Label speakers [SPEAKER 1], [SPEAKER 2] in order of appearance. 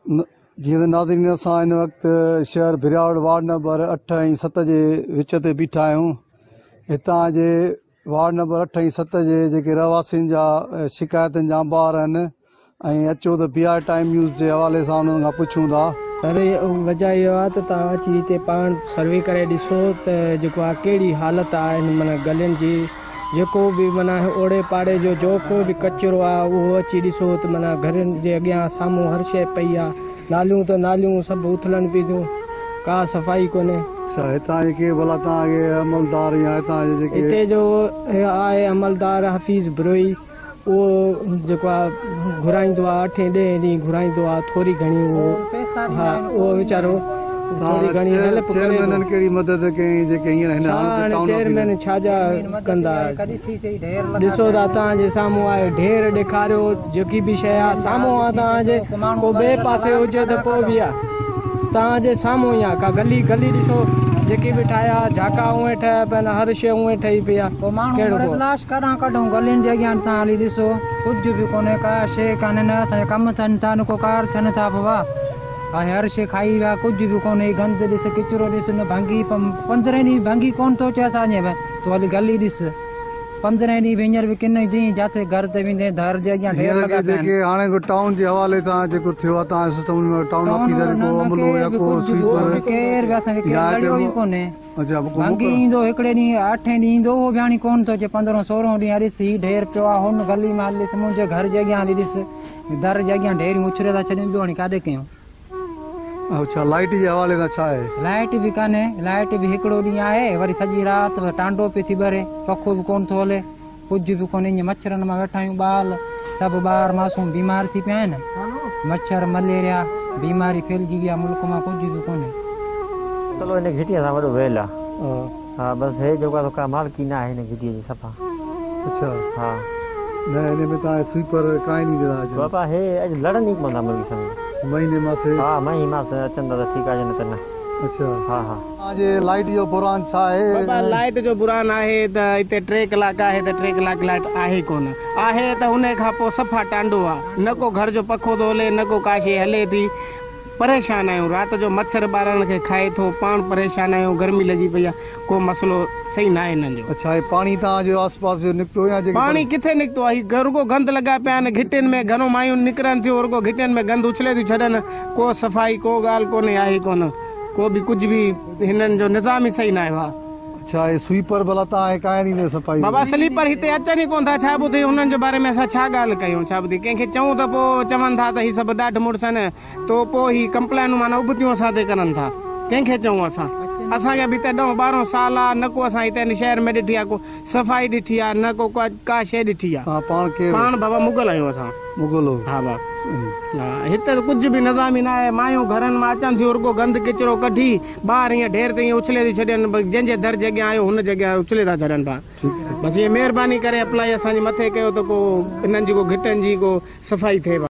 [SPEAKER 1] جيئن ته ناظرين اسان هن وقت شهر ڀرياوڙ وارڊ نمبر 8 ۽ 7 جي وچ تي بيٺا آهيون. هتان جي وارڊ نمبر 8 ۽ 7 جي جيڪي رهواسين جا شڪايتن جا انبار آهن ۽ اچو ته بي آر ٽائيم نيوز جي حوالي سان انهن کان پڇون ٿا.
[SPEAKER 2] سر وجه اهو آهي ته توهان اچي هتي پاڻ سروي ڪري ڏسو ته جيڪو آهي ڪهڙي حالت آهي هن معنيٰ گلين جي جيڪو به معنيٰ اوڙي پاڙي جو جو ڪو به ڪچرو آ اهو اچي ڏسو ته معنيٰ گهرن جي اڳيان سامهون هر شيء پئي آ ناليون ته ناليون سڀ اٿلن پي ٿيون ڪا صفائي ڪونهي.
[SPEAKER 1] اڇا هتان جي ڪي ڀلا توهان کي عملدار يا هتان جي جيڪي.
[SPEAKER 2] هتي جو آهي عملدار حفيظ بروهي اهو جيڪو آ گهرائيندو آ اٺين ڏهين ڏينهن گهرائيندو آ ٿوري گهڻي اهو ها اهو ويچارو ٿوري گهڻي هيلپ ڪري ٿو.
[SPEAKER 1] چيئرمينن ڪهڙي مدد ڪئي جيڪي هينئر هن
[SPEAKER 2] ڇا هاڻي چيئرمين ڇا جا ڪندا ڏسو ٿا توهان جي سامهون آهي ڍير ڏيکاريو جيڪي به شيء آ سامهون آ توهان جي ڪو ٻئي پاسي هجي ته پوء به آ. توهان جي سامهون ئي آ ڪا گلي گلي ڏسو جيڪي به ٺاهيا جهاڪا اونئين ٺهيا پيا آهن هر شيء اونئين ٺهي پئي آ
[SPEAKER 3] پوء ماڻهو
[SPEAKER 2] ڪهڙو
[SPEAKER 3] مرد
[SPEAKER 2] ڪو.
[SPEAKER 3] لاش ڪاڏانهن ڪڍون گلين جي اڳيان توهان هلي ڏسو ڪجهه به ڪونهي ڪا شيء ڪانهي نه اسان جا ڪم ٿين ٿا نه ڪو ڪار ٿين ٿا بابا هاڻي هر شيء کائي ويا ڪجهه به ڪونهي هي گند ڏس ڪچرو ڏس نه ڀنگي 15 ڏينهن ڀنگي ڪونه ٿو اچي اسان جي تون هلي گلي ڏس. 15 ڏينهن به هينئر به ڪن جيئن جاٿي گهر تي ويندين در جي اڳيان ڍير
[SPEAKER 1] هينئر
[SPEAKER 3] لڳا
[SPEAKER 1] ڪي
[SPEAKER 3] پيا آهن.
[SPEAKER 1] جيڪي هاڻي ڪو ٽائون جي حوالي سان جيڪو ٿيو آهي تان سسٽم ۾ ٽائون آفيسر ڪو عملو يا ڪو سوئيپر
[SPEAKER 3] ڪير به اسان کي ڪير
[SPEAKER 1] يا
[SPEAKER 3] لڙيو ئي ڪونهي.
[SPEAKER 1] اڇا ڪو
[SPEAKER 3] ڀنگي ايندو هڪڙي ڏينهن اٺين ڏينهن ايندو اهو به هاڻي ڪونه ٿو اچي 15 16 ڏينهن ڏس هي ڍير پيو آهي هن گلي مان هلي ڏس منهنجي گهر جي اڳيان هلي ڏس در جي اڳيان ڍيريون اڇري ٿا ڇڏيون ٻيو هاڻي ڪاڏي ڪيون.
[SPEAKER 1] اڇا لائيٽ جي حوالي سان ڇا آهي؟
[SPEAKER 3] لائيٽ به ڪانهي، لائيٽ به هڪڙو ڏينهن آهي وري سڄي رات ٽانڊو پيو ٿي ٻري، پکو به ڪونه ٿو هلي، ڪجهه به ڪونهي، ائين مڇرن مان ويٺا آهيون، ٻال سڀ ٻار معصوم بيمار ٿي پيا آهن، مڇر مليريا بيماري ڦهلجي وئي آهي ملڪ مان ڪجهه به ڪونهي.
[SPEAKER 4] مسئلو هن گهٽيء سان وڏو ويل آ. ها بس هي جيڪو آ سو ڪا مالڪي نه آهي هن گهٽيء جي صفا.
[SPEAKER 1] اڇا.
[SPEAKER 4] ها.
[SPEAKER 1] نه ان ۾ توهان سوئيپر ڪانه ايندا ٿا اچن.
[SPEAKER 4] بابا هي اڄ لڙن ئي ڪونه ٿا مرغي سمجهه.
[SPEAKER 1] مهيني ماسي.
[SPEAKER 4] ها مهيني ماسي اچن ٿا ته ٺيڪ آ جي نه ته نه.
[SPEAKER 1] اڇا.
[SPEAKER 4] ها ها.
[SPEAKER 1] توهان جي لائيٽ جو بحران ڇا آهي؟
[SPEAKER 5] بابا لائيٽ جو بحران آهي ته هتي 3 ڪلاڪ آهي ته 3 ڪلاڪ لائيٽ آهي ئي ڪونه آهي ته انهي کان پوء صفا ٽانڊو آ نه ڪو گهر جو پکو ٿو هلي نه ڪو ڪا شيء هلي ٿي. پريشان آهيون رات جو مڇر ٻارن کي کائي ٿو پاڻ پريشان آهيون گرمي لڳي پئي آهي ڪو مسئلو صحيح ناهي هنن جو.
[SPEAKER 1] اڇا هي پاڻي توهان جو آس پاس جو نڪتو يا جيڪي
[SPEAKER 5] پاڻي ڪٿي نڪتو آهي هي رڳو گند لڳا پيا آهن گهٽين ۾ گهڻو مايون نڪرن ٿيون رڳو گهٽين ۾ گند اڇلي ٿيون ڇڏن ڪو صفائي ڪو ڳالهه ڪونهي آهي ڪونه ڪو به ڪجهه به هنن جو نظام ئي صحيح ناهي ڀاء.
[SPEAKER 1] اڇا هي سوئيپر ڀلا توهان کي ڪانه ڏيندي صفائي.
[SPEAKER 5] بابا سليپر هتي اچن ئي ڪونه ٿا ڇا ٻڌي هنن جي باري ۾ اسان ڇا ڳالهه ڪيون ڇا ٻڌي ڪنهن کي چئون ته پوء چون ٿا ته هي سڀ ڏاڍ مڙس آهن تو پوء هي ڪمپلينون معنيٰ ابتيون اسان تي ڪرن ٿا ڪنهن کي چئون اسان اسان کي به هتي ڏهون ٻارهون سال آ نه ڪو اسان هتي هن شهر ۾ ڏٺي آ ڪو صفائي ڏٺي آ نه ڪو ڪا شيء ڏٺي آ.
[SPEAKER 1] توهان پاڻ ڪير؟
[SPEAKER 5] پاڻ بابا مغل آهيون اسان.
[SPEAKER 1] مغل هو.
[SPEAKER 5] ها بابا ها هتي ته ڪجهه به نظام ئي ناهي مايون گهرن مان اچن ٿيون رڳو گند ڪچرو ڪڍي ٻاهر ائين ڍير تي ائين اڇلي ٿيون ڇڏين جنهن جي در جي اڳيان آيو هن جي اڳيان اڇلي ٿا ڇڏن پيا بس ائين مهرباني ڪري اپلائي اسان جي مٿي ڪيو ته ڪو انهن جي ڪو گهٽن جي ڪو صفائي ٿئي.